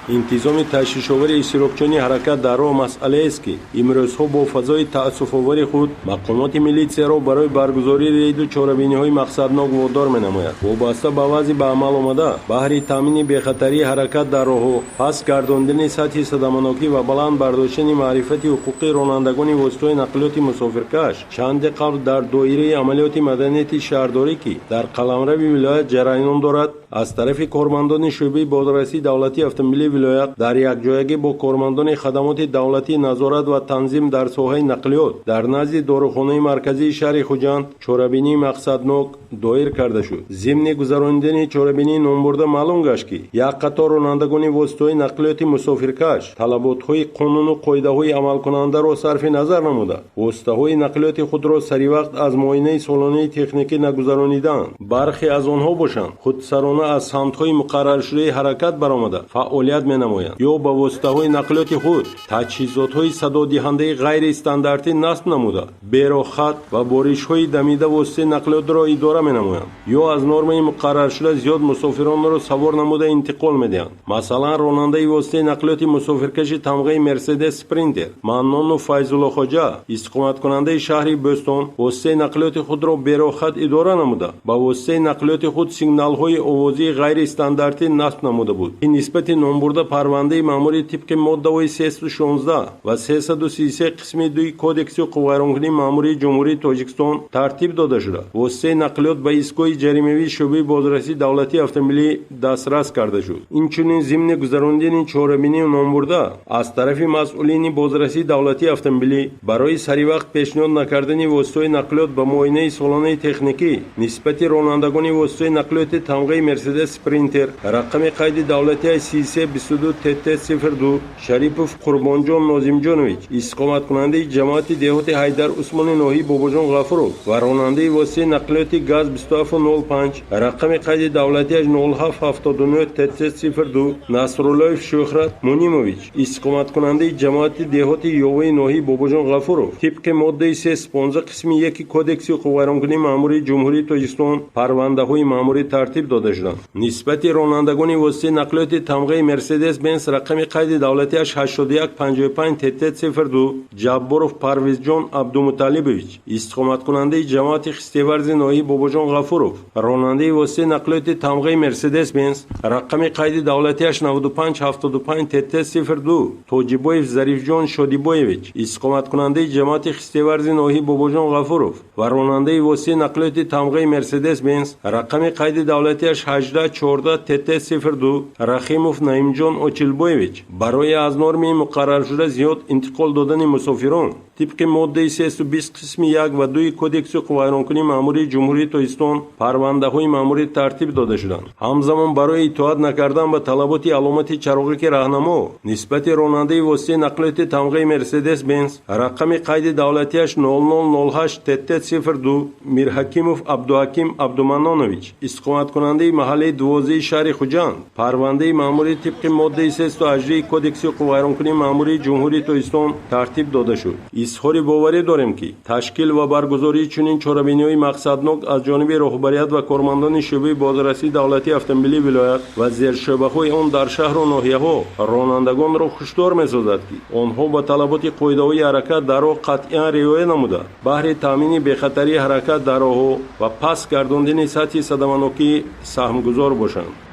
Интизоми ташвишовари иштирокчиёни ҳаракат дар роҳ масъалаест, ки имрӯзҳо бо фазои таассуфовари худ мақомоти милитсияро барои баргузории рейду чорабиниҳои мақсаднок водор менамояд. Вобаста ба вазъи ба амал омада, баҳри таъмини бехатарии ҳаракат дар роҳҳо, паст гардондани сатҳи садаманокӣ ва баланд бардоштани маърифати ҳуқуқии ронандагони воситаҳои нақлиёти мусофиркаш, чанде қабл дар доираи амалиёти маданияти шаҳрдорӣ, ки дар қаламрави вилоят ҷараён дорад, аз тарафи кормандони шӯъбаи бозрасии давлатии автомобилии вилоят дар якҷоягӣ бо кормандони хадамоти давлатии назорат ва танзим дар соҳаи нақлиёт дар назди дорухонаи марказии шаҳри Хуҷанд чорабинии мақсаднок доир карда шуд. Зимни гузаронидани чорабинии номбурда маълум гашт, ки як қатор ронандагони воситаҳои нақлиёти мусофиркаш талаботҳои қонуну қоидаҳои амалкунандаро сарфи назар намуда, воситаҳои нақлиёти худро саривақт аз муоинаи солонаи техникӣ нагузаронидаанд. Бархе аз онҳо бошанд, худсарона аз самтҳои муқарраршудаи ҳаракат баромада фаъолият менамоянд ё ба воситаҳои нақлиёти худ таҷҳизотҳои садодиҳандаи ғайристандартӣ насб намуда, бероҳхат ва боришҳои дамида воситаи нақлиётро идора менамоянд ё аз нормаи муқарраршуда зиёд мусофиронро савор намуда интиқол медиҳанд. Масалан, ронандаи воситаи нақлиёти мусофиркаши тамғаи Мерседес Спринтер Маннону Файзуллоҳоҷа, истиқоматкунандаи шаҳри Бӯстон, воситаи нақлиёти худро бероҳхат идора намуда, ба воситаи нақлиёти худ сигналҳои овозии ғайристандартӣ насб намуда буд, ки нисбати номбурда парвандаи маъмурӣ тибқи моддаҳои 316 ва 333 қисми 2 Кодекси ҳуқуқвайронкунии маъмурии Ҷумҳурии Тоҷикистон тартиб дода шуда, воситаи нақлиёт ба истгоҳи ҷаримавии шӯъбаи бозрасии давлатии автомобилӣ дастрас карда шуд. Инчунин, зимни гузаронидани чорабинии номбурда аз тарафи масъулини бозрасии давлатии автомобилӣ барои саривақт пешниҳод накардани воситаҳои нақлиёт ба муоинаи солонаи техникӣ нисбати ронандагони воситаҳои нақлиёти тамғаи Мерседес Спринтер рақами қайди давлатии 3322 ТТ 02 Шарипов Қурбонҷон Нозимҷонович, истиқоматкунандаи ҷамоати деҳоти Ҳайдар Усмони ноҳияи Бобоҷон Ғафуров, ва ронандаи воситаи нақлиёти ГАЗ 2705 рақами қайди давлатиаш 0779 ТТ 02 Насруллоев Шӯҳрат Мунимович, истиқоматкунандаи ҷамоати деҳоти Ёваи ноҳияи Бобоҷон Ғафуров, тибқи моддаи 315 қисми 1 Кодекси ҳуқуқвайронкунии маъмурии Ҷумҳурии Тоҷикистон парвандаҳои маъмурӣ тартиб дода шуданд. Нисбати ронандагони воситаи нақлиёти тамғаи Мерседес Бенс рақами қайди давлатиаш 8155 ТТ 02 Ҷабборов Парвизҷон Абдумуталлибович, истиқоматкунандаи ҷамоати Хистеварзи ноҳияи Бобоҷон Ғафуров, ронандаи воситаи нақлиёти тамғаи Мерседес Бенс рақами қайди давлатиаш 9575 ТТ 02 Тоҷибоев Зарифҷон Шодибоевич, истиқоматкунандаи ҷамоати Хистеварзи ноҳияи Бобоҷон Ғафуров, ва ронандаи воситаи нақлиёти тамғаи Мерседес Бенс рақами қайди давлатиаш 1814 ТТ 02 Рахимов Наимҷон Очилбоевич барои аз норми муқарраршуда зиёд интиқол додани мусофирон тибқи моддаи 320 қисми 1 ва 2 Кодекси ҳуқуқвайронкунии маъмурии Ҷумҳурии Тоҷикистон парвандаҳои маъмурӣ тартиб дода шуданд. Ҳамзамон, барои итоат накардан ба талаботи аломати чароғаки раҳнамо нисбати ронандаи воситаи нақлиёти тамғаи Мерседес Бенс рақами қайди давлатиаш 0008 ТТ 02 Мирҳакимов Абдуҳаким Абдуманнонович, истиқоматкунандаи маҳаллаи 12 шаҳри Хуҷанд, парвандаи маъмурӣ тибқи моддаи 318 Кодекси ҳуқуқвайронкунии маъмурии Ҷумҳурии Тоҷикистон тартиб дода шуд. Изҳори боварӣ дорем, ки ташкил ва баргузории чунин чорабиниҳои мақсаднок аз ҷониби роҳбарият ва кормандони шӯъбаи бозрасии давлатии автомобилии вилоят ва зершӯъбаҳои он дар шаҳру ноҳияҳо ронандагонро ҳушдор месозад, ки онҳо ба талаботи қоидаҳои ҳаракат дар роҳ қатъиян риоя намуда, баҳри таъмини бехатарии ҳаракат дар роҳҳо ва паст гардондани сатҳи садаманокӣ саҳмгузор бошанд.